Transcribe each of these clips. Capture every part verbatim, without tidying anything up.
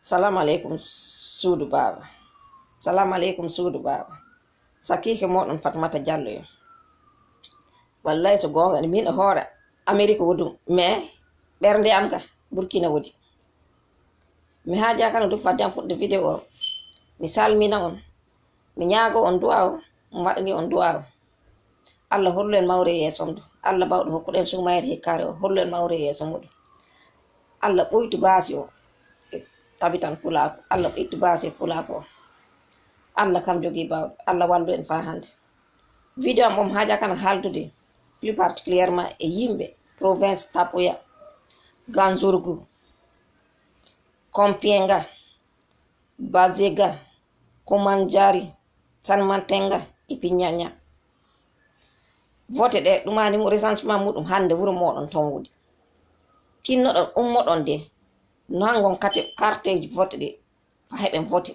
Salamu aleykum suudu baaba. Salamu aleykum suudu baaba. Sakiike mooɗon Fatmata Jallo yo. Wallay so goonga ni min e hoore Amerik wodum, mais ɓernde am ka Burkina wodi. Mi haajaa kano du fadde am fuɗde vidéo o. Mi salmina on. Mi ñaago on du'a o. Mi waɗani on du'a o. Allah hollu en mawre yeeso mum. Allah bawɗo hokkuɗen sumayre hikkaare o hollu en mawre yeeso muɗum. Allah ɓuytu baasi o e tabitan pulaaku. Allah ɓuytu baasi e pulaaku o. Allah kam jogii bawɗo. Allah wallu en faa hannde. Video am om haja kana haaldude plus particulièrement e yimɓe province Tapuya, Ganzurgu, Kompienga, Bazega, Kumanjari, Sanmantenga e Piñaña. Vote ɗe ɗumani mo recensement muɗum hannde wuro moɗon ton wodi. Tinnoɗon ummoɗon de no hangon kate karteji vote ɗe fa heɓen vote.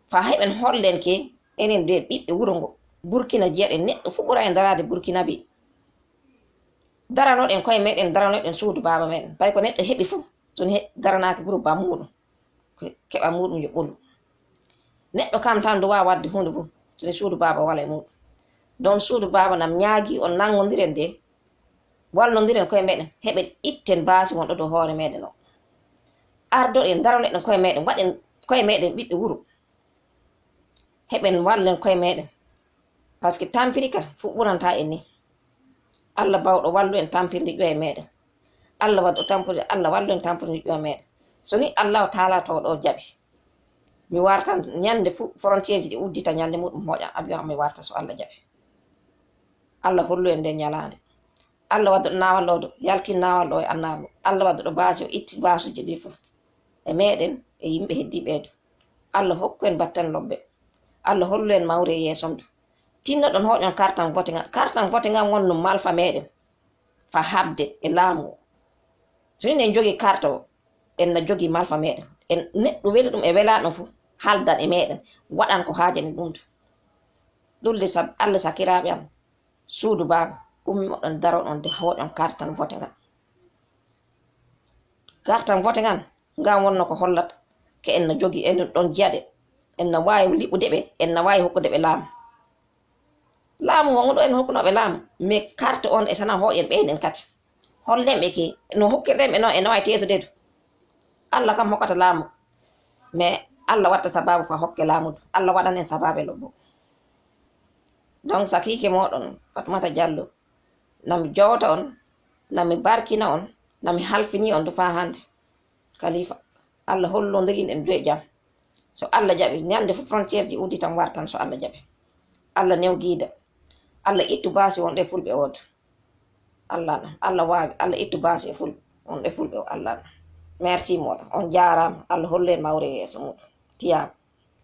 Fa heɓen hollen ke enen de ɓiɓɓe wuro ngo Burkina jeeɗen neɗɗo fu ɓura e daraade Burkina bi. Daranoɗen koye meɗen daranoɗen suudu baaba meɗen bay ko neɗɗo heɓi fu soni daranaaki buro ba muɗum. Keɓa muɗum yo ɓolu. Neɗɗo kam tan ndu wawa wadde hunde fof soni suudu baaba wala e muɗum. Donc suudu baaba nam ñaagi on nanngondiren de wallondiren koye meɗen heɓen itten baasi wonɗo dow hoore meɗen o. Ardoɗen daroneɗen koye meɗen waɗen koye meɗen ɓiɓɓe wuro. Heɓen wallen koye meɗen. Par ce que tampiri ka fof ɓuranta en ni. Allah bawɗo wallu en tampirde ƴoye meɗen. Allah waddo tampirde Allah wallu en tampirde ƴoye meɗen. So ni Allah taala to ɗo jaɓi mi wartan ñande fof frontière ji ɗi uddita ñande muɗum hoƴan avion mi warta so Allah jaɓi. Allah hollu en nden ñalande. Allah waddo nawal ɗo do yaltin nawal ɗo e annaru Allah waddo ɗo basi o itti basuje ɗi fof e meɗen e yimɓe heddi ɓeedo. Allah hokku en batten lobbe. Allah hollu en mawre yeeso mum. Tinnoɗon hoƴon kartan vote ngal kartan vote ngal wonnum malfa meɗen fa habde e laamu o. So ni en jogi karta o en na jogi malfa meɗen en neɗɗo weli ɗum e welaɗum fu haldan e meɗen waɗan ko hajani ɗum du. Ɗulde sab Allah sakiraɓe am suudu baaba ummi oɗon daroɗon de hoƴon kartan vote ngal. Kartan vote ngal ngam wonno ko hollata ke en no jogi en ɗon jiyaɗe en no wawi liɓude ɓe en no wawi hokkude ɓe laamu. Laamu wonɗo en hokkunoɓe laamu mais carte on e sana hoƴen ɓeyden kadi hollen ɓe ke no hokkirɗen ɓe no e no wawi teesude du. Allah kam hokkata laamu mais Allah watta sababu fa hokke laamu du Allah waɗan en sababu e lobbo. Donc sakike moɗon Fatmata Diallo nami jowta on nami barkina on nami halfini on du fa hande. Kalifa Allah hollondirin en du e jam. So Allah jaɓi ñande fof frontière ji udditan wartan so Allah jaɓi. Allah new giida. Allah ittu baasi wonɗe fulɓe odo. Allah na Allah waawi Allah ittu baasi e fulɓe wonɗe fulɓe o Allah na. Merci moɗon on jaaraama Allah hollu en mawre yeeso muɗum. Tiyaama.